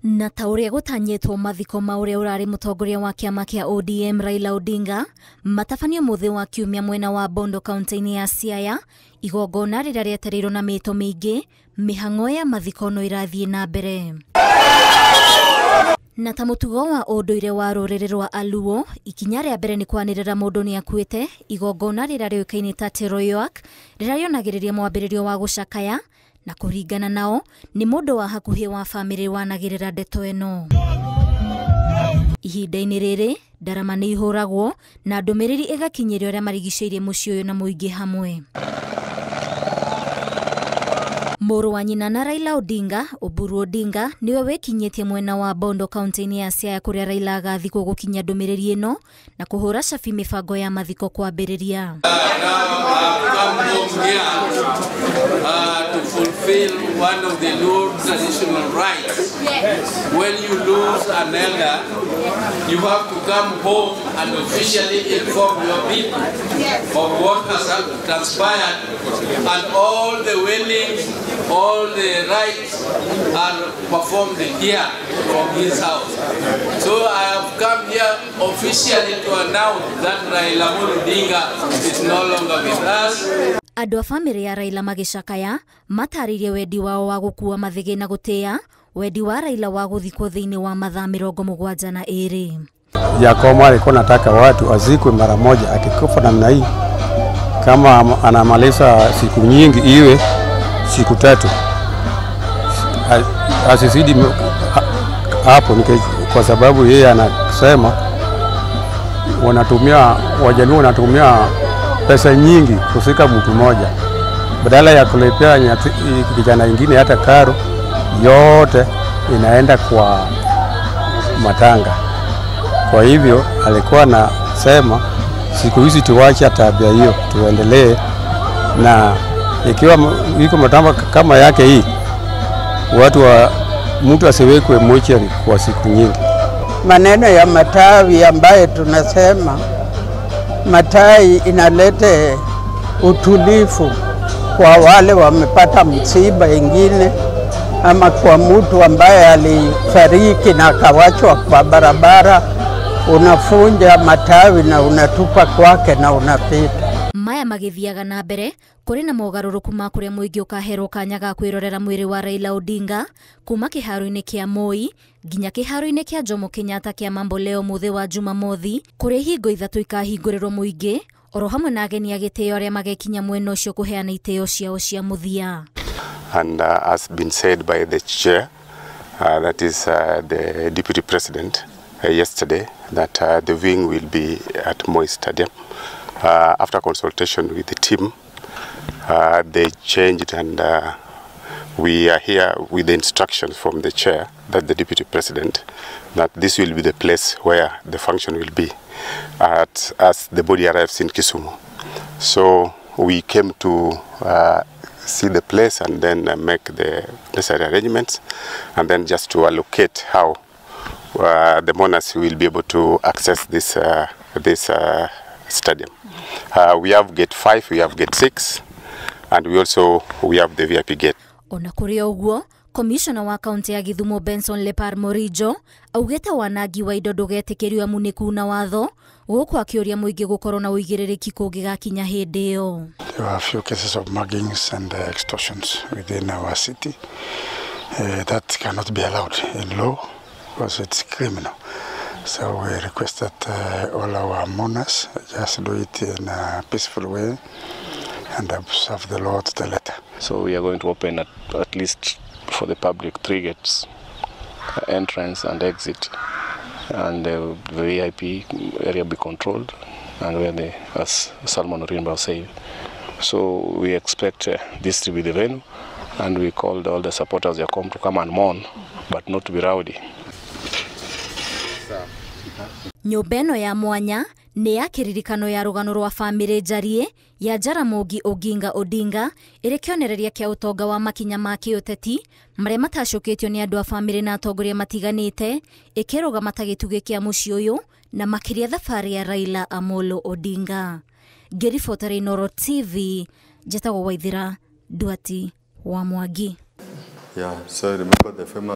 Na ta ũrĩa gũtanyĩtwo mathiko ma ũrĩa ũrarĩ mũtongoria wa kĩama kĩa ODM Raila Odinga matabanio mũthĩ wa kiumia mwena wa Bondo kaunti-inĩ ya Siaya, igongona rĩrĩa rĩetereirwo na mĩto mĩingĩ, mĩhang'o ya mathiko no ĩrathiĩ na mbere. Na ta mũtugo wa ũndũire wa rũrĩrĩ rwa Aluo, ikinya rĩa mbere nĩ kwanĩrĩra mũndũ nĩ akuĩte, igongona rĩrĩa rĩũĩkaine ta Teroyoak rĩrĩa rĩonagĩrĩria mwambĩrĩrio wa gũcakaya, na kũringana nao nĩ mũndũ wa hakuhĩ wa famĩlĩ wanagĩrĩra ndeto ĩno. Ihinda-inĩ rĩrĩ ndarama nĩ ihũragwo na ndũmĩrĩri ĩgakinyĩrio arĩa marigicĩirie mũciĩ ũyũ na mũingĩ hamwe. Mũrũ wa nyina na Raila Odinga, Oburu Odinga, niwe wĩkinyĩtie mwena wa Bondo kaunti-inĩ ya Siaya kũrĩa Raila agathikwo gũkinyia ndũmĩrĩri ĩno na kũhũra cabi mĩbango ya mathiko kwambĩrĩria. To fulfill one of the Luo traditional rites. When you lose an elder, you have to come home and officially inform your people of what has transpired, and all the wailings, all the rites are performed here from his house. So I have come here officially to announce that Raila Odinga is no longer with us. Andũ a famĩlĩ ya Raila magĩcakaya matarĩirie wendi wao wa gũkua mathĩgĩ na gũtĩĩa wendi wa Raila wa gũthikwo thĩinĩ wa mathaa 72. Jacob alikuwa anataka watu azikwe mara moja, akikufa namna hii kama anamaliza siku nyingi iwe siku 3, asizidi hapo, kwa sababu yeye anasema wanatumia Wajaluo wanatumia pesa nyingi kufika mtu mmoja, badala ya kulipia kijana ingine hata karo yote inaenda kwa matanga. Kwa hivyo alikuwa anasema siku hizi tuache tabia hiyo, tuendelee na ikiwa iko matanga kama yake hii, watu wa mtu asiwekwe mochari kwa siku nyingi. Maneno ya matawi ambaye tunasema matai inalete utulifu kwa wale wamepata msiba ingine, ama kwa mtu ambaye alifariki na akawachwa kwa barabara, unafunja matawi na unatupa kwake na unapita. Maya magithiaga na mbere kuri na mogarũrũku ma kũrĩa mũingĩ ũkaherwo kanya ga kwĩrorera mwĩrĩ wa Raila Odinga kuma kĩharo-inĩ kĩa Moi nginya kĩharo-inĩ kĩa Jomo Kenyatta kĩa Mamboleo mũthĩ wa Jumamothi, kũrĩa ihingo 3 ikahingũrĩrwo mũingĩ oro hamwe na ageni a gĩtĩo arĩa magekinya mwena ũcio kũheana itĩo ciao cia mũthia. And as been said by the chair, that is the deputy president yesterday, that the wing will be at Moi Stadium. After consultation with the team, they changed, and we are here with the instructions from the chair, that the deputy president, that this will be the place where the function will be at as the body arrives in Kisumu. So we came to see the place and then make the necessary arrangements, and then just to allocate how the mourners will be able to access this, this stadium. We have gate 5, we have gate 6, and we also have the VIP gate. Ona kũrĩ ũguo, Commissioner wa kaunti ya Githumo Benson Lepar Morijo augĩte wanangi wa indo ndũgetĩkĩrio amu nĩ kuna watho, gũkũ akĩũria mũingĩ gũkorwo na ũigĩrĩrĩki kũngĩgakinya hĩndĩ ĩyo. There were a few cases of muggings and extortions within our city. That cannot be allowed in law because it's criminal. So we request that all our mourners just do it in a peaceful way and observe the law to the letter. So we are going to open at least for the public 3 gates, entrance and exit, and the VIP area be controlled, and where the, as Salmon Orimba said. So we expect this to be the venue, and we called all the supporters to come and mourn, but not to be rowdy. Nyũmba ĩno ya mwanya nĩ ya kĩririkano ya rũgano rwa famĩlĩ njarie ya Jaramogi Oginga Odinga, ĩrĩ kĩonereria kĩa ũtonga wa makinya ma kĩũteti marĩa matacũkĩtio nĩ andũ a famĩlĩ na atongoria matiganĩte, ĩkĩrũgama ta gĩtugĩ kĩa mũciĩ ũyũ na makĩria thabarĩ ya Raila Amolo Odinga. Ngĩribotera Inooro TV, njĩtagwo Waithira Nduati wa Mwangi. Yeah, so remember the famous